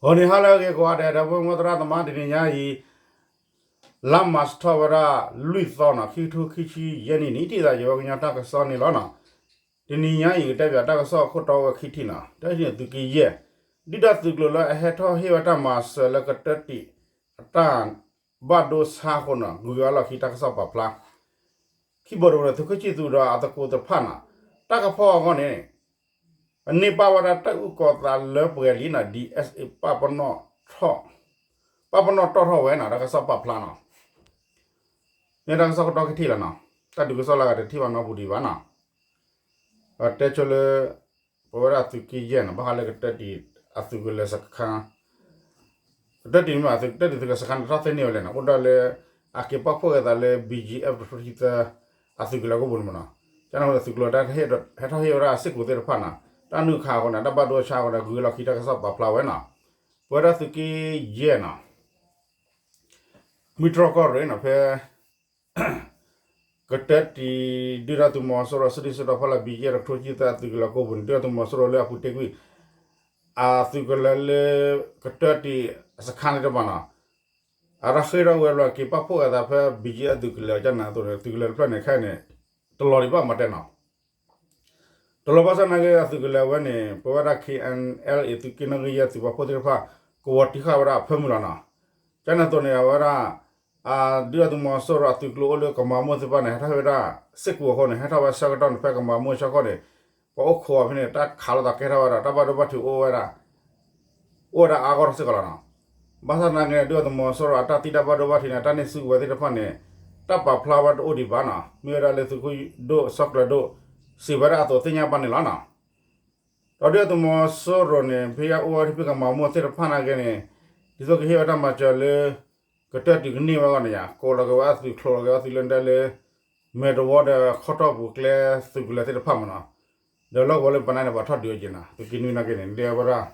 ဂီၤနံၤဟါလၢအဂ့ၤကိးဂၤဒဲး ဒီပုၢ်ဝဲၢ်သရၣ်သမါ တနံၤညါအံၤ လါမၢ်ၡးထီၣ်ဝဲဒၣ် လွံၢ်သီနီၤ ခံကထိခံဆံယဲၢ်နံၣ်န့ၣ် ထံၣ်သးယဝဲကညီတၢ်ကစီၣ်န့ၣ်လီၤနီၤ. တနံၤညါအံၤ ကတဲဘၣ်တၢ်ကစီၣ်အခိၣ်တီဝဲခံထံၣ်နီၤ တၢ်ထံၣ်န့ၣ်သုးက့ယဲၢ် ဒုၣ်ဒါသုးကျိၤလၢအဟဲထီၣ်ဟ့ၣ်ဝဲတၢ်မၤစၢၤလၢကတၢၢ်တံာ် အတၢ်ဘၣ်ဒိဆါအဃိနီၤ ဂုၤက့ၤအလီၢ်ခံတၢ်ကစီၣ်ပာ်ဖျါ ခံဘိတဘိန့ၣ် သုးခိၣ်ဆံၣ်သူးဒီးအသကိးတဖၣ်နီၤ တၢ်ကဖီၣ်အဂီၢ်န့ၣ် အန့ၢ်ပာ်ဝဲဒၣ်တၢ်အုၣ်ကီၤသးလၢပှဲၤလံနီၤ ဒီး ပာ်ပနီၣ်ထီၣ် ပာ်ပနီၣ်တီၣ်ထီၣ်ဝဲနီၤ တၢ်ကစီၣ်ပာ်ဖျါနီၤ မ့ၢ်တၢ်ကစီၣ်ကတီၢ်ခံထံၣ်လီၤနီၤ တၢ်ဒုးကစီၣ်လၢအဂၤတထံၣ်ဘၣ်နီတပူၤဒံးဘၣ်နီၤ တဲဆိလၢ ပဝဲဒၣ်သုးက့ယဲၢ်နီၤ ဘၣ်ဃးလၢကတၢၢ်တံာ်အသုးကလၢၤစခါ ကတၢၢ်တံာ်မ့ၢ် ကတၢၢ်တံာ်သုးကလၢၤစခါန့ၣ် တၢ်သ့န့ၢ်ဝဲလဲၣ်နီၤ အိၣ်ဒၣ်လၢ အက့ၤပာ်ဖှိၣ်က့ၤသးလၢ ဘံၣ်ကၠံၣ်အဲၣ်ဖ တကထိခံဆံသၢ အသုးကလၢၤကိပူၤန့ၣ်မ့ၢ်နီၤ ကန့ၣ်အဃိန့ၣ် သုးကျိၤတၢ်ဟဲထီၣ်ဟ့ၣ်ဝဲဒၣ်စ့ၢ်ကီးသ့ၣ်တဖၣ်နီၤ တၢ်နုာ်ခးအဃိန့ၣ် တၢ်ဘၣ်ဒိဆါအဃိန့ၣ် ဂုၤက့ၤလီၢ်ခံတၢ်ကစီၣ်ပာ်ဖျါဝဲနီၤ ပဝဲဒၣ်သုးက့ယဲၢ်နီၤ မုၢ်တြီၢ်ကီၢ်ရ့ၣ်နီၤ ဖဲ ကတၢၢ်တံာ် ဒုၣ်ဒါသုးမီၤစိရိၤ စုဒုၣ်စုတီၤဖီလာ် ဘံၣ်ကၠံၣ်အဲၣ် တကထိခံဆံသၢ အသုးကလၢၤကိပူၤန့ၣ် ဒုၣ်ဒါသုးမီၤစိရိၤလၢအပူၤတ့ၢ်ကွံာ် အသုးကလၢၤလၢ ကတၢၢ်တံာ်အစခါန့ၣ်တဖၣ်နီၤ အတၢ်ဃ့ၢ်ထီၣ်ဝဲဘျီ က့ၤပာ်ဖှိၣ်က့ၤသးဖဲ ဘံၣ်ကၠံၣ်အဲၣ်သုးကလၢၤ ကန့ၣ်အသိးန့ၣ် သုးကလၢၤတဖျၢၣ်န့ၣ် ခဲအံၤန့ၣ် တလီၤဒံးဘၣ်မၤတဲနီၤ တလီၤဘၣ်ဆၣ်နာ်က့ အသုးကလၢၤဝဲန့ၣ် ပဝဲဒၣ် ခ့ၣ်အဲၣ်အ့ၣ် သုးက့နီၣ်ဂံၢ်ယဲၢ်သုးပာ်ဖှိၣ်သ့ၣ်တဖၣ် ကဝီၤတံၢ်ဃာ်ဝဲဒၣ်အဖၢမုၢ်လီၤနီၤ ကန့ၣ်အသိးန့ၣ် အဝဲဒၣ် ဒုၣ်ဒါသုးမီၤစိရိၤအသုးကျိၤအိၣ်လၢကမၤမိၢ်သ့ၣ်တဖၣ်န့ၣ် ဟဲထီၣ်ဟ့ၣ်ဝဲဒၣ် စ့ၢ်ကီးအဃိန့ၣ် ဟဲထီၣ်ဝဲဆၢကတီၢ်န့ၣ် ဖဲကမၤမိၢ်ဆၢကီၢ်န့ၣ် ပှၤအိၣ်ခိးအီၤဖဲန့ၣ် တၢ်ခးလိာ်သးကဲထီၣ်ဝဲဒၣ် တၢ်ဘၣ်ဒိဘၣ်ထံးအိၣ်ဝဲဒၣ် အိၣ်ဝဲဒၣ်အါဂီၢ်ထီၣ်စ့ၢ်ကီးလီၤနီၤ ဘၣ်ဆၣ်သနာ်က့န့ၣ် ဒုၣ်ဒါသုးမီၤစိရိၤအတၢ်သံတၢ်ဘၣ်ဒိဘၣ်ထံးန့ၣ် တၢ်န့ၢ်ဆူၣ်ဝဲသ့ၣ်တဖၣ်န့ၣ် တၢ်ပာ်ဖျါဝဲတအိၣ်ဒံးဘၣ်နီၤ မ့ၢ်ဝဲဒၣ်လၢသုးခိၣ်ဒိၣ်စီၤကျၢၤဒိၣ် စံးဝဲဒၣ်အသိးသ့ၣ်ညါဘၣ်န့ၣ်လီၤနီၤ ဒီးဒုၣ်ဒါသုးမီၤစိရိၤန့ၣ် ဖဲယအိၣ်ဝဲဖဲကမၤမိၢ်သ့ၣ်တဖၣ်နာ်က့န့ၣ် ဒ်သိးကဟ့ၣ်ဝဲတၢ်မၤစၢၤလၢ ကတၢၢ်တံာ်ကန့ၢ်ဝဲအဂီၢ်န့ၣ်ယါ ကိးလီၤက့ၤဝဲအသုး ချိးလီၤက့ၤဝဲအသုးလၢဒဲလၢ မဲာ်တဝီဒီးခီၣ်ထီၣ်ပူၤ ကျဲသုးကလၢၤသ့ၣ်တဖၣ်မ့ၢ်နီၤ ဒီးလီၢ်ကဝီၤလၢပနါန့ၣ် ပှၤထီၣ်ဒုးဝဲက့ၤနီၤ သုးက့နွံနာ်က့န့ၣ် ဒ်ဝဲဒၣ်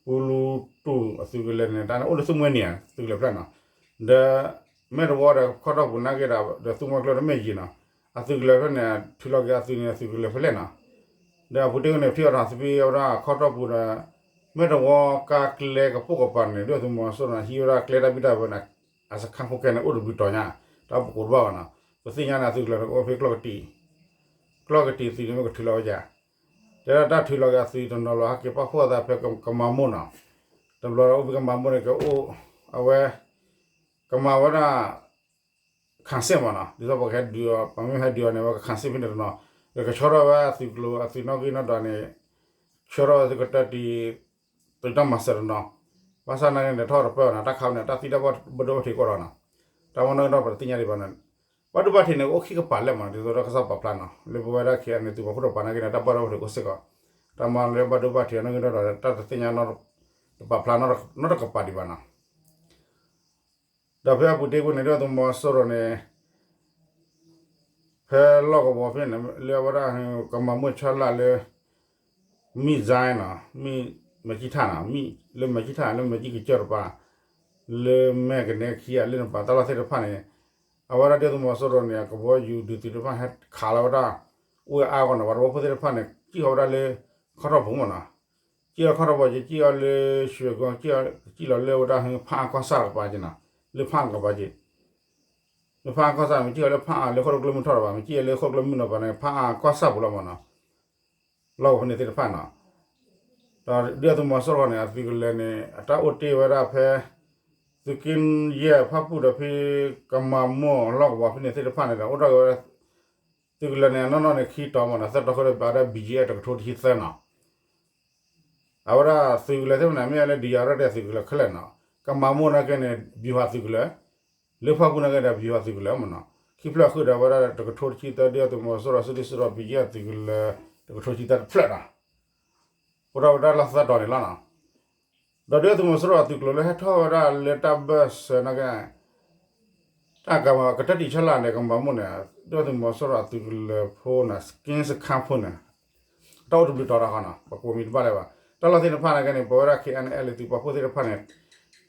ပူလူတူၢ်အသုးကလၢၤန့ၣ် တၢ်န့ၣ်အိၣ်လၢသူမှဲန့ၣ် သုးကလၢၤဖျၢၣ်နီၤ ဒီး မဲာ်တဝီဒီးခီၣ်ထီၣ်ပူၤနာ်က့ဒီး ဒီးသူမှဲကျိတမ့ၢ်ယံၤနီၤ အသုးကလၢၤဖျၢၣ်န့ၣ် ထုးလီၤက့ၤအသုးန့ၣ် အသုးကလၢၤဖဲလဲၣ်နီၤ ဒီးအပူၤတ့ၢ်န့ၣ် ထံၣ်အီၤထီၣ်သဖံအဝဲဒၣ်ခီၣ်ထီၣ်ပူၤဒီး မဲာ်တဝီကါကျဲကပိာ်ကပၤန့ၣ် ဒုၣ်ဒါသုးမီၤစိရိၤန့ၣ် ဟံးဝဲဒၣ်ကျဲတၢ်ဘံၣ်တၢ်ဘၢန့ၣ် အစခါဖိခဲန့ၣ် အိၣ်တဘျုးတီၤညါ တၢ်ပကိးတဘၣ်ဘၣ်နီၤ ပသ့ၣ်ညါန့ၣ် အသုးကလၢၤန့ၣ် ကအိၣ်ဖဲကျီၢ်ကတံာ် ကျီၢ်ကတံာ်သုးန့ၣ်မ့ၢ်ကထုးလီၤဝဲယါ တဲဒၣ်တၢ်ထုးလီၤက့ၤအသုးတနီၤလီၤ ဟဲက့ၤပာ်ဖှိၣ်အသးဖဲကမၤမိၢ်နီၤ တဘျီဒီးအိၣ်ဖဲကမၤမိၢ်န့ၣ် ကအိၣ် အဝဲ ကမၤဝဲဒၣ် ခးစ့ၣ်မ့ၢ်နီၤ ဒ်သိးပကဟဲဒုးအီၤ ပမ့ၢ်ဟဲဒုးအီၤန့ၣ် အဝဲကခးစ့ၣ်ဖဲန့ၣ်တနီၤ ဒီးကဆှၢထီၣ်ဝဲအသုးကျိၤ အသုးနီၣ်ဂံၢ်နီၣ်ဒွးန့ၣ် ဆှၢထီၣ်ဝဲသုးကတၢၢ်တံာ် သုးတၢ်မၤစၢၤတနီၤ ဘၣ်ဆၣ်နာ်က့န့ၣ် ထီၣ်တပၢၢ်နီၤ တၢ်ခးန့ၣ် တၢ်သံတၢ်ဘၣ်ဒိဘၣ်ထံးကအိၣ်ဒီးနီၤ တၢ်မၤနီၣ်ဂံၢ်နီၣ်ဒွးပတသ့ၣ်ညါဒံးဘၣ်နီၤ ဘၣ်ဒိဘၣ်ထံးန့ၣ် ကအိၣ်ခံကပၤလဲၣ်မ့ၢ်နီၤ ဒ်သိးတၢ်ကစီၣ်ပာ်ဖျါနီၤ လၢပဝဲဒၣ် ခ့ၣ်အဲၣ်အဲၣ် သုးပာ်ဖှိၣ်တပၤနာ်က့န့ၣ် တၢ်ဘၣ်ဒိဘၣ်ထံးကအိၣ်စ့ၢ်ကီး တၢ်မၤလၢဘၣ်ဒိဘၣ်ထံးအနီၣ်ဂံၢ်နီၣ်ဒွး တၢ်တသ့ၣ်ညါ တပာ်ဖျါနီတကပၤဒံးဘၣ်နီၤ ဒီးဖဲအပူၤတ့ၢ်ကွံာ်န့ၣ် ဒုၣ်ဒါသုးမီၤစိရိၤန့ၣ် ဖဲလီၢ်ကဝီၤဖဲန့ၣ် လၢအဝဲဒၣ် ကမၤမိၢ်ဆၢလၢ်လၢ မံၣ်စဲနီၤ မံၣ်မဲာ်ကံၣ်ထၣ်နီၤ မံၣ်လၢမဲာ်ကံၣ်ထၣ် လၢမဲာ်ကံၣ်ကစၢၢ်တပၤ လၢမဲာ်ကနဲခံဂၤလၢနပၤတၢ်လီၢ်သ့ၣ်တဖၣ်န့ၣ် အဝဲဒၣ်ဒုၣ်ဒါသုးမီၤစိရိၤန့ၣ် အကဘီယူၤဒုးသုးတဖၣ်ဟဲခးလီၤဝဲဒၣ် အိၣ်ဝဲအါဂီၢ်န့ၣ် ပှၤသဝီဖိသ့ၣ်တဖၣ်န့ၣ် စံၣ်ဃီၤဝဲဒၣ်လၢ ခီၣ်ထီၣ်ပူၤမ့ၢ်နီၤ စံၣ်လီၤခီၣ်ထီၣ်ပူၤက့ စံၣ်အီၤလၢ ရွှေကုန်း စံၣ်လီၤလၢဝဲဒၣ်ဖၣ်အါကီၢ်ဆၣ်တကပၤက့နီၤ လၢဖၣ်တကပၤက့ လၢဖၣ်အါကီၢ်ဆၣ် မ့ၢ်စံၣ်အီၤလၢဖၣ်အါလၢဃိၣ်တကျိမုၢ်ထီၣ်တကပၤ မ့ၢ်စံၣ်အီၤလၢဃိၣ်တကျိမုၢ်နီၤပၤန့ၣ် ဖၣ်အါကီၢ်ဆၣ်ပူၤလီၤမ့ၢ်နီၤ လီၢ်ကဝီၤဖဲန့ၣ်သ့ၣ်တဖၣ်နီၤ ဒီးဒုၣ်ဒါသုးမီၤစိရိၤန့ၣ် အသုးကလၢၤန့ၣ် အတၢ်အိၣ်တ့ၢ်ဝဲဒၣ်ဖဲ သုးက့ယဲၢ်ဖၣ်ပူၣ်ဒီးဖဲ ကမၤမိၢ်လီၢ်ကဝီၤဖဲန့ၣ်သ့ၣ်တဖၣ်န့ၣ်ဒီး အိၣ်ထီၣ်က့ၤဝဲဒၣ် သုးကလၢၤန့ၣ် အနီၢ်နီၢ်န့ၣ် ခံတီၤမ့ၢ်နီၤ သၢတီၤဃီဒီးဘၣ်ဝဲဒၣ် ဘံၣ်ကၠံၣ်အဲၣ် တကထိတဆံသၢနီၤ အဝဲဒၣ်သုးကလၢၤသ့ၣ်တဖၣ်န့ၣ် မ့ၢ်ဝဲလၢဒုးယၤရဲၣ်ဒဲးသုးကလၢၤခဲလၢာ်နီၤ ကမၤမိၢ်နာ်က့န့ၣ် ဗျူဟာသုးကလၢၤ လၢဖၣ်ပူၣ်နာ်က့ဒီး ဗျူဟာသုးကလၢၤမ့ၢ်နီၤ ခံဖျၢၣ်ဃုာ်ဒီးဝဲဒၣ်တကထိတဆံသၢ ဒုၣ်ဒါသုးမီၤစိရိၤ စုဒုၣ်စုတီၤ ဘံၣ်ကၠံၣ်သုးကလၢၤ တကထိတဆံသၢတဖျၢၣ်နီၤ အိၣ်ထီၣ်ဝဲဒၣ်လၢသၢတီၤန့ၣ်လီၤနီၤ ဒီးဒုၣ်ဒါသုးမီၤစိရိၤအသုးကျိၤလၢဟဲထီၣ်ဝဲဒၣ်လၢတၢ်ဘၢၣ်စၢၤနာ်က့ တၢ်ကမၤကတၢၢ်တံာ်ဆၢလၢ်န့ၣ် ကမၤမိၢ်န့ၣ် ဒုၣ်ဒါသုးမီၤစိရိၤအသုးကလၢၤဖိန့ၣ် က့စခါဖိန့ၣ် တၢ်အိၣ်တဘျုးတီၤတခီနီၤ ပကိးမံၤတဘၣ်လၢၤဘၣ် တၢ်လီၢ်သ့ၣ်တဖၣ်နာ်က့န့ၣ် ပဝဲဒၣ် ခ့ၣ်အဲၣ်အဲၣ် သုးပာ်ဖှိၣ်သ့ၣ်တဖၣ်န့ၣ်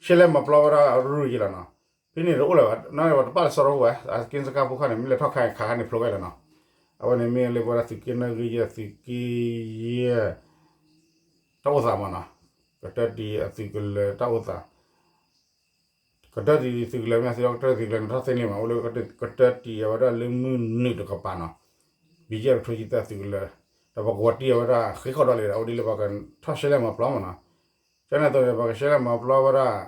ရှဲလဲၣ်မၤပျီဝဲဒၣ်ရူၢ်ယံၤလီၤနီၤ ဖဲန့ၣ်တအိၣ်လၢၤဘၣ် နာ်က့ပှၤတပာ်လၢစီၤရီဝဲ က့စခါဖိခါန့ၣ် မ့ၢ်လဲၤထီၣ်ခါခါန့ၣ်ဖျိးဝဲလီၤနီၤ အဝဲန့ၣ်မ့ၢ်လၢပဝဲဒၣ်သုးက့နီၣ်ဂံၢ်ယဲၢ် သုးက့ယဲၢ် တၢ်အိၣ်သးမ့ၢ်နီၤ ကတၢၢ်တံၢ်အသုးကလၢၤတၢ်အိၣ်သး ကတၢၢ်တံၢ်သုးကလၢၤမ့ၢ်သုးဒီးကတၢၢ်တံၢ်သုးကလၢၤန့ၣ် တၢ်သ့န့ၢ်မး အိၣ်လၢကတၢၢ်တံၢ်အဝဲဒၣ်လၢမုၢ်နုာ်တကပၤနီၤ, ဘံယဲၢ်ကထိဆံသၢသုးကလၢၤ, ဒီးပကဝီၤတံၢ်အဝဲဒၣ်ဃ့ခီဒီးလံဒီး အိၣ်ဒ်လၢပှၤကထီၣ်ရှဲလဲၣ်မၤပျီမးနီၤ, ကန့ၣ်အသိးန့ၣ် ပှၤကရှဲလဲၣ်မၤပျီဝဲဒၣ်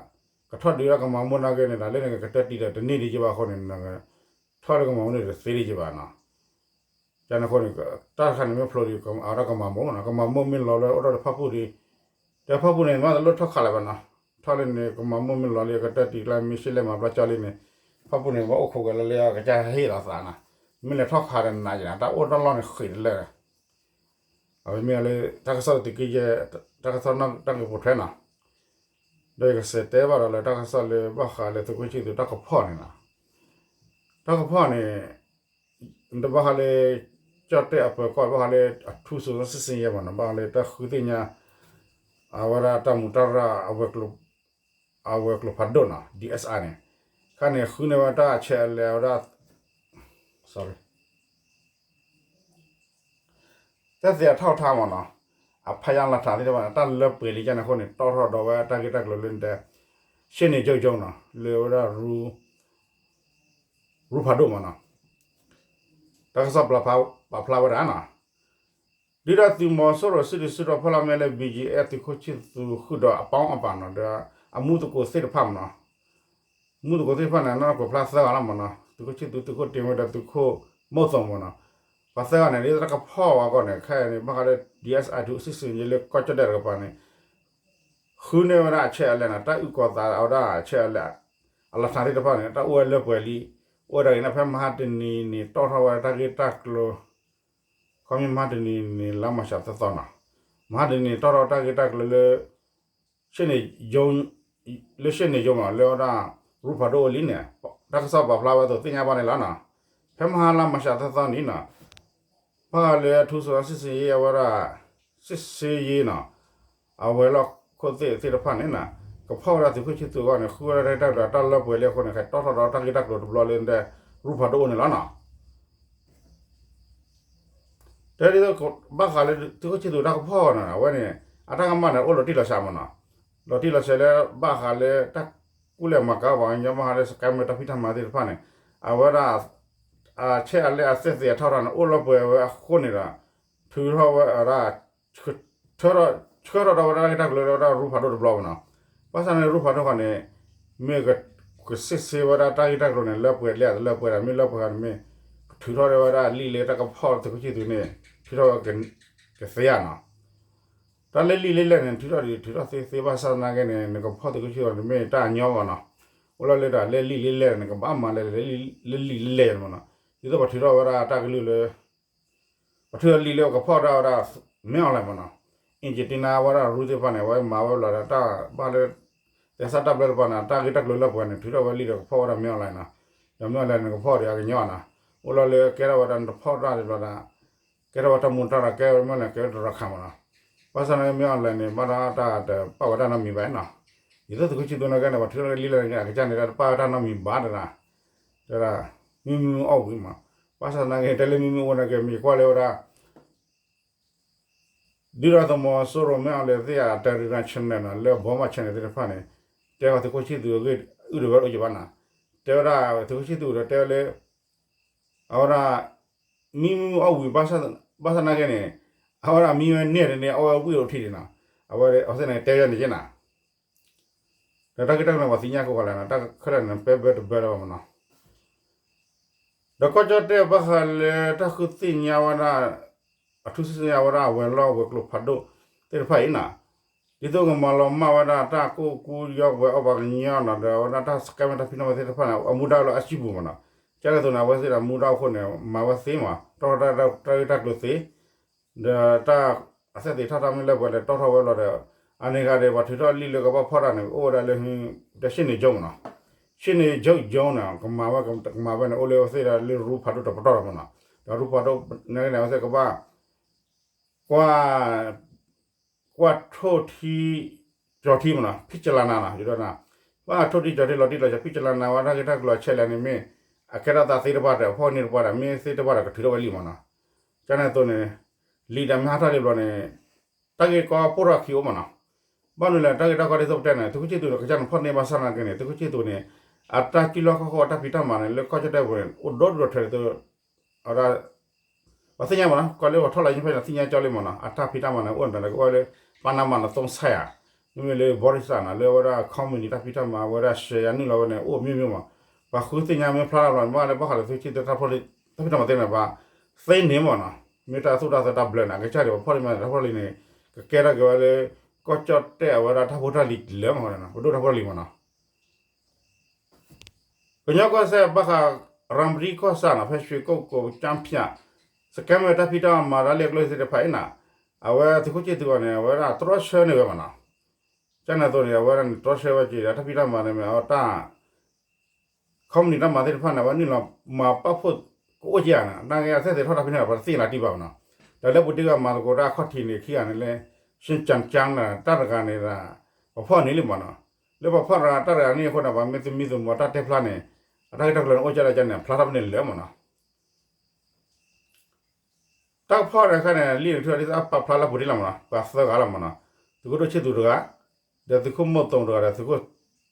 ကထီၣ်ဒုးဒၣ်ကမၤမိၢ်နာ်က့န့ၣ် တၢ်လၢန့ၣ်ကတၢၢ်တံၢ်ဒီးတန့ၢ်ဒံးက့ဘၣ်အဃိန့ၣ် ထီၣ်လၢကမၤမိၢ်န့ၣ်တသ့ဒံးက့ဘၣ်နီၤ ကန့ၣ်အဃိန့ၣ် တၢ်တခါန့ၣ်မ့ၢ်ဖျိဒံး အဝဲဒၣ်ကမၤမိၢ်နီၤ, ကမၤမိၢ်မ့ၢ်လီၤလၢအိၣ်ဒီးဖၣ်ပူၣ်ဒံး, ဒီးဖၣ်ပူၣ်န့ၣ် မ့ၢ်တလိၣ်ထီၣ်ခးလၢၤဘၣ်နီၤ, ထီၣ်လၢန့ၣ် ကမၤမိၢ်မ့ၢ်လီၤလၢကတၢၢ်တံၢ်ကျါ မ့ၢ်ရှဲလဲၣ်မၤပျီကၠီလံန့ၣ် ဖၣ်ပူၣ်န့ၣ် ဘၣ်အိၣ်ခိးက့ၤလၢလၢကစၢ်ဟ့ၣ်လီၤသးနီၤ, မ့ၢ်လဲၤထီၣ်ခးဒီးနးယံၤနီၤ တၢ်အိၣ်တၢ်လီၢ်န့ၣ်ဃံးတလၢ အဝဲမ့ၢ်လၢ တၢ်ကစီၣ်လၢသုးက့ယဲၢ် တၢ်ကစီၣ်တၢ်ဂ့ၢ်ပိာ်ထွဲနီၤ, ဒီးယကစံးတဲဘၣ်ဒီးလၢတၢ်ကစီၣ်လၢဘၣ်ဃးလၢ သုးခိၣ်ဆံၣ်သူးတၢ်ကဖီၣ်န့ၣ်နီၤ, တၢ်ကဖီၣ်န့ၣ် တဘၣ်ဃးလၢ ကၠီၣ်တဲၣ်အပၢၤကီၢ် ဘၣ်ဃးလၢအထူးစုစံစ့ယဲမးနီၤ, ဘၣ်ဃးလၢတၢ်ဃုသ့ၣ်ညါ အဝဲဒၣ်တၢ်မူးတၢ်ရၢ် အဝဲၤကျိၤဖးဒိၣ်နီၤ DSI န့ၣ်, ခါန့ၣ် ဃုန့ၢ်ဝဲတၢ်အချက်အလက်ဝဲဒၣ် သက်သေအထောက်အထားမးနီၤ, အဖယါလၤထးသ့ၣ်တဖၣ်န့ၣ် တၢ်လၢပှဲၤလံကန့ၣ်အဃိန့ၣ် တီၣ်ထီၣ်ဒီးဝဲတၢ်ဂ့ၢ်တၢ်ကျိၤလၢ ရှေ့နေချုပ်ရုံးနီၤ လၢဝဲဒၣ် ရူဖးဒိၣ်မးနီၤ, တၢ်ကစီၣ်ပာ်ဖျါဝဲဒၣ်နီၤ, ဒုၣ်ဒါသုးမီၤစိရိၤ စုဒုးစုထီၣ်ဖီလာ်မ့ၢ်လၢ ဘီကၠံအ့ သုးခိၣ်ဆံၣ်သူးဃုာ်ဒီးအပေါင်းအပါနီၤ ဒီးအမူသကိးသ့ၣ်တဖၣ်မးနီၤ, မူသကိးသ့ၣ်တဖၣ်န့ၣ် နီၢ်ကွဲးဖျါသၢဂၤလီၤမးနီၤ, သုးခိၣ်ဆံၣ်သူး သုးခိၣ်တ့ဝ့ဒီးသုးခိၣ်မီၣ်သိးမးနီၤ, ပှၤသၢဂၤန့ၣ် ဒ်သိးတၢ်ကဖီၣ်ဝဲအဂီၢ်န့ၣ် ခဲအံၤန့ၣ် ဘၣ်ဃးလၢ DSI ထူးစုစ့ယဲလၢကီၢ်ကၠီၣ်တဲၣ်တကပၤန့ၣ် ဃုန့ၢ်ဝဲဒၣ်အချက်အလက်နီၤ, တၢ်အုၣ်ကီၤသးအဝဲဒၣ်အချက်အလက် အလီၤထးသ့ၣ်တဖၣ်န့ၣ် တၢ်အိၣ်ဝဲလၢပှဲၤလံ, အိၣ်ဝဲဒၣ်အံၤန့ၣ် ဖဲမဟါတနံၤန့ၣ် တီၣ်ထီၣ်ဝဲတၢ်ဂ့ၢ်တၢ်ကျိၤ ခီမ့ၢ်မဟါတနံၤန့ၣ် လါမၤရှးသၢသီနီၤ, မဟါတနံၤန့ၣ် တီၣ်ထီၣ်တၢ်ဂ့ၢ်တၢ်ကျိၤလၢ ရှေ့နေချုပ် လၢရှေ့နေချုပ်မး လၢဝဲဒၣ် ရူဖးဒိၣ်အိၣ်လံန့ၣ် တၢ်ကစီၣ်ပာ်ဖျါဝဲအသိးသ့ၣ်ညါဘၣ်န့ၣ်လီၤနီၤ, ဖဲမဟါလါမၤရှးသၢသီန့ၣ်နီၤ ဘၣ်ဃးလၢအထူးစုစ့ယဲအဝဲဒၣ် စစ်ဆေးရေးနီၤ, အဝဲၤလီၢ်ခိၣ်သ့ၣ်သ့ၣ်တဖၣ်န့ၣ်နီၤ, ကဖီၣ်ဝဲဒၣ်သုးခိၣ်ဆံၣ်သူးအဂီၢ်န့ၣ် ဃုဝဲဒၣ်တၢ်ဂ့ၢ်တၢ်ကျိၤတၢ်လၢပှဲၤလံအဃိန့ၣ် ကတီၣ်ထီၣ်ဒီးတၢ်ဂ့ၢ်တၢ်ကျိၤတဘျီလၢ ရူဖးဒိၣ်အိၣ်န့ၣ်လီၤနီၤ တဲဒ်သိး ဘၣ်ဃးလၢသုးခိၣ်ဆံၣ်သူးတၢ်ကဖီၣ်န့ၣ် အဝဲန့ၣ် အတၢ်ကမၣ်န့ၣ် အိၣ်လီၤတံၢ်လီၤဆဲးမးနီၤ, လီၤတံၢ်လီၤဆဲးလၢဘၣ်ဃးလၢတၢ်ကူၣ်လဲၤမၤကၤပှၤကညီ ဘၣ်ဃးလၢ scammer တၢ်ဖံးတၢ်မၤသ့ၣ်တဖၣ်န့ၣ် အဝဲဒၣ် အချက်အလက်အသက်သေအထောက်အထားန့ၣ် အိၣ်လီၤပှဲၤဝဲအဃိန့ၣ်ဒီး ထုးထီၣ်ဝဲဒၣ် ဆှၢထီၣ်ဒီးဝဲဒၣ်တၢ်ဂ့ၢ်တၢ်ကျိၤလၢဝဲဒၣ်ရူဖးဒိၣ်တဘျီမးနီၤ, ဘၣ်ဆၣ်န့ၣ်ရူဖးဒိၣ်ဃီန့ၣ် မ့ၢ်က ကစစ်ဆေးဝဲဒၣ်တၢ်ဂ့ၢ်တၢ်ကျိၤန့ၣ် လၢပှဲၤလံအတလၢပှဲၤဒီး မ့ၢ်လၢပှဲၤဃီန့ၣ်မ့ၢ် ထုးထီၣ်ဒီးဝဲဒၣ်လံာ်လၢတၢ်ကဖီၣ်သုးခိၣ်ဆံၣ်သူးန့ၣ် ထုးထီၣ်ဝဲကသ့ဧါနီၤ, တၢ်လၢလံာ်လၢလဲၢ်န့ၣ် ထုးထီၣ်ဒံး ထုးထီၣ်သ့သ့ဘၣ်ဆၣ်သနာ်က့န့ၣ် နကဖီၣ်သုးခိၣ်ဆံၣ်သူးန့ၣ် မ့ၢ်တၢ်ညီဘၣ်နီၤ, အိၣ်လီၤလၢတၢ်လၢလံာ်လၢလဲၢ်န့ၣ် နကဘၣ်မၤလဲၤလၢလံာ်လၢလဲၢ်မးနီၤ, ဒ်သိးပှၤထုးထီၣ်ဝဲဒၣ်တၢ်ကလုၢ်လၢ ပှၤထုးထီၣ်လံာ်လၢကဖီၣ်ဒၣ်ဝဲဒၣ် မင်းအောင်လှိုင်မးနီၤ, အ့ၣ်ကၠံတံနါဝဲဒၣ်ရူသ့ၣ်တဖၣ်န့ၣ် အဝဲမၤဝဲလီၤဒီးတၢ်ဘၣ်လၢ သဲစးတၢ်ဘျၢတဖၣ်န့ၣ် တၢ်ဂ့ၢ်တၢ်ကျိၤလၢပှဲၤန့ၣ် ထုးထီၣ်ဝဲလံာ်ဒီးကဖီၣ်ဝဲဒၣ် မင်းအောင်လှိုင်နီၤ, ဒီး မင်းအောင်လှိုင်န့ၣ် ကဖီၣ်ဒီးအကညီနီၤ, အိၣ်လီၤလၢကဲထီၣ်ဝဲဒၣ်နတဖီၣ်တၢ်ဒ်ဘျီဒီး ကဲထီၣ်ဝဲတၢ်မူတၢ်ရၢ် ကဲဝဲ မင်းအောင်လှိုင် ကဲဝဲတရီခါမးနီၤ, ဘၣ်ဆၣ်န့ၣ် မင်းအောင်လှိုင်န့ၣ် ဘၣ်ဒီးတၢ်တပာ်ဝဲတၢ်နီတမံၤဘၣ်နီၤ, ဒ်သိးသုးခိၣ်ဆံၣ်သူးနာ်က့န့ၣ် ပှၤထုးထီၣ်လံာ်လၢအကစၢ်န့ၣ် တၢ်တပာ်ဝဲတၢ်နီတမံၤဘၣ်တဒၣ် တဲဒၣ် မံမံအီၣ်ဝံၤမး, ဘၣ်ဆၣ်သနာ်က့ တဲလၢမံမံအိၣ်နာ်က့ မ့ၢ်ကွၢ်လၢဝဲဒၣ် ဒုၣ်ဒါသုးမီၤစိရိၤ မင်းအောင်လှိုင်သ့ၣ်အ Telegram channel နီၤ လၢ Burma channel သ့ၣ်တဖၣ်န့ၣ် တဲဝဲသုးခိၣ်ဆံၣ်သူးအဂ့ၢ် အုၣ်ဒိးဝဲအိၣ်က့ၤဘၣ်နီၤ, တဲဝဲဒၣ်သုးခိၣ်ဆံၣ်သူးဒီးတဲဝဲလၢ အဝဲဒၣ် မံမံအီၣ်ဝံၤ ဘၣ်ဆၣ်သနာ်က့န့ၣ် အဝဲဒၣ်မံဝဲန့ၢ်တန့ၣ် အီၣ်ဝဲဝံၣ်အိၣ်ထံၣ်န့ၣ်နီၤ, အဝဲအဝဲသ့ၣ်န့ၣ်တဲဝဲန့ၣ်က့နီၤ ဒီးတၢ်ဂ့ၢ်တၢ်ကျိၤန့ၣ် ပှၤသ့ၣ်ညါကိးဂၤလၢာ်နီၤ, တၢ်ခဲလၢာ်န့ၣ် ပဲဘၢတဘၢလၢၤဘၣ်မးနီၤ, ဒီးကီၢ်ကၠီၣ်တဲၣ်ဘၣ်ဃးလၢတၢ်ဃုသ့ၣ်ညါဝဲဒၣ် အထူးစုစ့ၢ်ညါဝဲဒၣ် အဝဲၤလီၢ်ဝဲၤကျိၤဖးဒိၣ်သ့ၣ်တဖၣ်အံၤနီၤ, ဒ်သိးကမၤလီၤမၢ်ဝဲဒၣ်တၢ်ကိၢ်ကူယီၢ်ဝဲအီၣ်ပှၤကညီနီၤ ဒီးအဝဲဒၣ်တၢ် scammer တၢ်ဖံးတၢ်မၤသ့ၣ်တဖၣ်န့ၣ် အမူဒါလၢအစုပူၤမးနီၤ, ကဲဒ်သိးန့ၣ် အဝဲသ့ၣ်ဒီးမူဒါအဃိန့ၣ် မၤဝဲသ့မး တီၣ်ထီၣ်တၢ်ဂ့ၢ်တၢ်ကျိၤသ့ ဒီးတၢ်အသက်သေ ထီၣ်ထီမ့ၢ်လၢပှဲၤဒီးတီၣ်ထီၣ်ဝဲလီၤဒီး အန့ၣ်ဂၤဒီး ပှၤထုးထီၣ်လံာ်လၢကဘၣ်ဖီၣ်တၢ်န့ၣ် အိၣ်ဝဲဒၣ်လၢ ရှေ့နေချုပ်မးနီၤ, ရှေ့နေချုပ်ရုံးန့ၣ် ကမၤဝဲ ကမၤဝဲန့ၣ် အိၣ်လၢအဝဲသ့ၣ်ဒီးလၢရူဖးဒိၣ်တပတီၢ်လီၤမးနီၤ, ဒီးရူဖးဒိၣ်နာ်က့န့ၣ် အဝဲသ့ၣ်ကဘၣ် ကွၢ် ကွၢ်ထိၣ်ထံ ကၠီၤထံမးနီၤ ဖံၣ်ကလါနၤနီၤ ယဒိၣ်နၤ ကွၢ်ထိၣ်ထံကၠီၤထံလီၤတံၢ်လီၤဆဲး ဖံၣ်ကလါနၤဝဲတၢ်ဂ့ၢ်တၢ်ကျိၤအဆဲးလဲၣ်န့ၣ်မ့ၢ် အကဲထီၣ်သးသ့တဖၣ်ဒီး အဖီၣ်န့ၢ်တပှၢ်ဒီး မ့ၢ်သ့တဖၣ်ဒီးကထုးထီၣ်ဝဲလံမးနီၤ, ကန့ၣ်အသိးန့ၣ် လံာ်ဒီးမ့ၢ်ဟးထီၣ်လံဘျီန့ၣ် တၢ်ဂ့ၢ်ကီပိၢ်ထီၣ်ခံအိၣ်မးနီၤ, ဘၣ်မနုၤလဲၣ် တၢ်ဂ့ၢ်တၢ်ကီဒ်သိးပတဲန့ၣ် သုးခိၣ်ဆ့ၣ်သူးဒီးကစၢ်န့ၣ်ဖီၣ်န့ၢ်ဘၣ်ဆၣ်နာ်က့န့ၣ် သုးခိၣ်ဆ့ၣ်သူးန့ၣ် အတၢ်စုလီၢ်ခီၣ်ခိၣ်အတၢ်ဖံးတၢ်မၤန့ၣ် လၢကီၢ်ကၠီၣ်တဲၣ်ပူၤန့ၣ် အိၣ်ဒီဒူၣ်ဒီထၢဒီး ပှၤသ့ၣ်ညါမးနီၤ ကီၢ်လၢပှၤထီၣ်လီၤကၠိဖဲန့ၣ် သ့ၣ်ညါကၠီလံမးနီၤ အတၢ်ဖံးတၢ်မၤန့ၣ် အိၣ်ဒီးကအိၣ်လၢ ပနမ နီၤ သုံးဆယ့်ရာ မ့မ့ၢ်လၢ ဘီရံစၢ်နီၤ လၢအဝဲဒၣ် ခီမူနံၤ တၢ်ဖံးတၢ်မၤ အဝဲဒၣ် ရှယ်ရာ နုာ်လီၤဝဲန့ၣ် အိၣ်မ့ၢ်မ့ၢ်မး ပှၤဃုသ့ၣ်ညါမ့ၢ်ဖျါလီၤ မ့ၢ်လၢဘၣ်ဃးဒီးသုးဆ့ၣ်သူးတၢ်ဖီၣ်လံ တၢ်ဖံးတၢ်မၤသ့ၣ်န့ၣ် ပှၤသ့န့ၣ်မးနီၤ မ့ၢ်တၢ်သူၣ်တၢ်သၢတၢ်ဘျၢန့ၣ် အကစၢ်ဒၣ်ပှၤဖီၣ်လံမး တၢ်ဖီၣ်လံန့ၣ် ကကဲထီၣ်က့ၤဝဲလၢ ကီၢ်ကၠီၣ်တဲၣ်အဝဲဒၣ်တၢ်ဖိတၢ်လံၤလၢမးနီၤ ပဒိၣ်တၢ်ဖီၣ်လံမးနီၤ ကညီကီၢ်စဲၣ်ဘၣ်ဃး ရၤမတံကီၢ်ဆၣ်နီၤ ဖဲရွှေကုက္ကို ကျားဖြန့် စကဲမ့ၢ်တၢ်ဖံးတၢ်မၤတၢ်လၢကျိၣ်စ့တဖၣ်အံၤနီၤ အဝဲသုးခိၣ်ဆ့ၣ်သူးအီၤန့ၣ် အဝဲဒၣ်တြီဆၢန့ၢ်ဝဲမးနီၤ ကန့ၣ်အသိးန့ၣ် အဝဲဒၣ်န့ၣ်တြီဆၢဝဲက့ၤဒီးတၢ်ဖံးတၢ်မၤန့ၣ်မ့ၢ်အဝဲတၢ် ခီမူနံၤတၢ်မၤသ့ၣ်တဖၣ်န့ၣ် အဝဲနုာ်လီၤမၤပာ်ဖှိၣ်ကအိၣ်က့ၤဧါန့ၣ် နာ်က့အသ့ၣ်သ့ၣ်ထီၣ်တၢ်ဖံးန့ၣ် ပှၤတသ့ၣ်ညါလၢၤတံၢ်ဘၣ်မးနီၤ ဒီးလၢပူၤတ့ၢ်ကမၤသကိးတၢ်အခီၣ်ထံးန့ၣ် ခံဂၤန့ၣ်လၢ ရှင်းကျင်းကျင်း တၢ်တဂၤန့ၣ်ဒီး ပှၤဖီၣ်န့ၢ်လံမးနီၤ လၢပှၤဖီၣ်တဂၤတၢ်တဂၤန့ၣ်အဃိန့ၣ် ပှၤမ့ၢ်သမံသမိးတၢ်တဲဖျါန့ၣ် အတၢ်ဂ့ၢ်တၢ်ကျိၤန့ၣ်အိၣ်ကၢ်လၢကန့ၣ် ဖျါထီၣ်ဖဲန့ၣ်လၢာ်မးနီၤ တၢ်ကဖီၣ်န့ၣ်အခါန့ၣ် လံာ်န့ၣ်ထံၣ်ဒ်သိးအပာ်ဖျါလၢပူၤတ့ၢ်လီၤမးနီၤ ပှၤသၢဂၤလီၤမးနီၤ သုးခိၣ်ဒိၣ်ဆ့ၣ်သူးတဂၤ ဒီးသုးခိၣ်မိၢ်သိးတဂၤဒီးသုးခိၣ်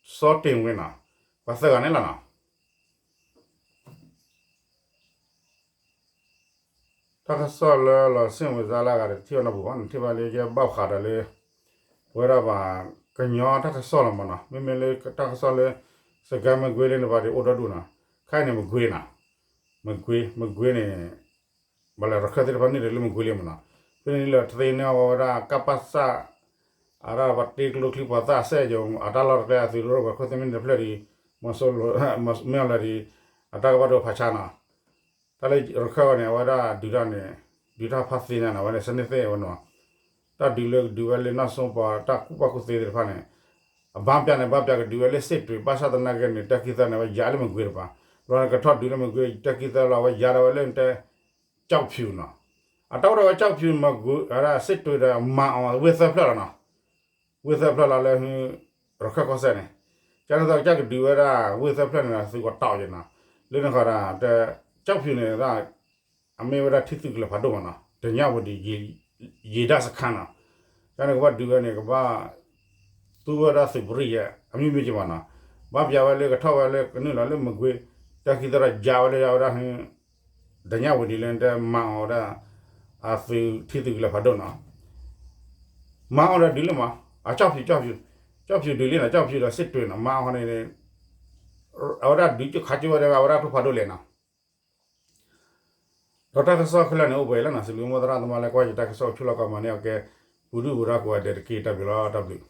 စီတ့ၢ်ဝ့နီၤ ပှၤသၢဂၤန့ၣ်လီၤနီၤ တၢ်ကစီၣ်လၢလီၤစ့ၣ်ဝဲစါလၢအဂၤဒီး တထံၣ်ဘၣ်နီတပူၤဘၣ် နထံၣ်ဘၣ်လၢယဲဘၣ်ဃးဒီးလၢ ဝဲဒၣ်ဘၣ် ကညီတၢ်ကစီၣ်လီၤမးနီၤ မ့မ့ၢ်လၢတၢ်ကစီၣ်လၢ စကဲမကွ့လၢန့ၣ်ဘၣ်ဒီးအိၣ်ဒီဒူၣ်နီၤ ခဲအံၤန့ၣ် မကွ့နီၤ မကွ့ မကွ့န့ၣ် ဘၣ်လဲၣ် ရခၢၣ်သ့ၣ်တဖၣ်န့ၣ်ဒီးလၢမကွ့လံမးနီၤ ဖဲန့ၣ်လၢတသ့န့ၢ်ဝဲဒၣ် ကပစ အတၢ်ပှၤတ့ကျိချံပှၤသၣ်စဲၣ်ယိၤ အတၢ်လီၢ်တကျဲအသုးရ့ၣ်ပှၤခိၣ်သ့ၣ်မ့ၢ်န့ၣ်တဖျၢၣ်ဒီး မီၤစိရိၤ မီၤစိရိၤဒီး အတၢ်ကဘၣ်ဒိဖးဆါနီၤ တၢ်လၢရခၢၣ်ဝဲန့ၣ် အဝဲဒၣ်ဒုးတၢ်န့ၣ် ဒုးတၢ်ဖးသ့ညါန့ၣ် အဝဲန့ၣ် စနစ်သစ် ဝဲန့ၣ် တၢ်ဒုးလၢကဒုးဝဲလၢနီၢ်စိပှၤ တၢ်ကူၣ်ဘၣ်ကူၣ်သ့သ့ၣ်တဖၣ်န့ၣ် အဘၣ်ပျၢ်န့ၣ် ဘၣ်ပျၢ်ကဒုးဝဲလၢစ့ၣ်တွ့ၤ ဘၣ်ဆၣ်သနာ်က့န့ၣ် တၢ်ခံသၢန့ၣ် အဝဲယၤလၢမကွ့တပၤ ဘျီန့ၣ်ကထီၣ်ဒုးလၢမကွ့ တၢ်ခံသၢလီၤ အဝဲယၤဒၣ်ဝဲလၢတဲ ကၠီၣ်ဖၠူၣ်နီၤ အတၢ်အိၣ်ဒီးဝဲကၠီၣ်ဖၠူၣ်မကွ့ အဝဲဒၣ်စ့ၣ်တွ့ၤဒီးမၤအီၤဝ့ၢ်သၢဖျၢၣ်လီၤနီၤ ဝ့ၢ်သၢဖျၢၣ်လီၤလၢ ရခၢၣ်ကီၢ်စဲၣ်န့ၣ် ကန့ၣ်သိးကစၢ်ကဒုးဝဲဒၣ် ဝ့ၢ်သၢဖျၢၣ်န့ၣ်ဒီး သုးကီၤတီၢ်က့ၤနီၤ လၢန့ၣ်ဃီဒီး ကၠီၣ်ဖၠူၣ်န့ၣ် အမ့ၢ်ဝဲဒၣ်ထံသုးကလၢၤဖးဒိၣ်မးနီၤ တညၣ်ဝတံၤ ယံၤဒၣ်စခါနီၤ ကန့ၣ်ကဘၣ်ဒုးဝဲန့ၣ် ကဘၣ် သူဝဲဒၣ်သုးပရံၣ်ယဲ အမံၤမ့ၢ်က့ၤမးနီၤ ဘၣ်ပျၢ်ဝဲလၢကထီၣ်ဝဲလၢကနုာ်လီၤလၢမကွ့ တၢ်ခံသၢဒီးယၤဝဲလၢယၤဝဲဒၣ် တညၣ်ဝတံၤလၢတဲ မၤအီၤဝဲဒၣ် အသုးထံသုးကလၢၤဖးဒိၣ်နီၤ မၤအီၤဒီးဒုးလံမး အကၠီၣ်ဖၠူၣ် ကၠီၣ်ဖၠူၣ် ကၠီၣ်ဖၠူၣ်ဒုးလံနီၤ ကၠီၣ်ဖၠူၣ်ဒီးစ့ၣ်တွ့ၤနီၤ မၤအီၤန့ၣ် အဝဲဒၣ်ဒုးကခးကၠိဝဲဒၣ် အဝဲဒၣ်ကျိဖးဒိၣ်လဲၣ်နီၤ ဒီးတၢ်ကစီၣ်ခဲလၢာ်န့ၣ် အိၣ်ပှဲၤလီၤနီၤ စံးဘျုးမိၢ်သရၣ်သမါလၢကွၢ်ယတၢ်ကစီၣ်အိၣ်ဆူၣ်လီၤကီးမၤန့ၢ်အီၤကဲ ပူၤဒုၣ်ပူၤဒါကိးဂၤဒဲးတက့ၢ် တၢ်ဘျုးလီၤ တၢ်ဘျုး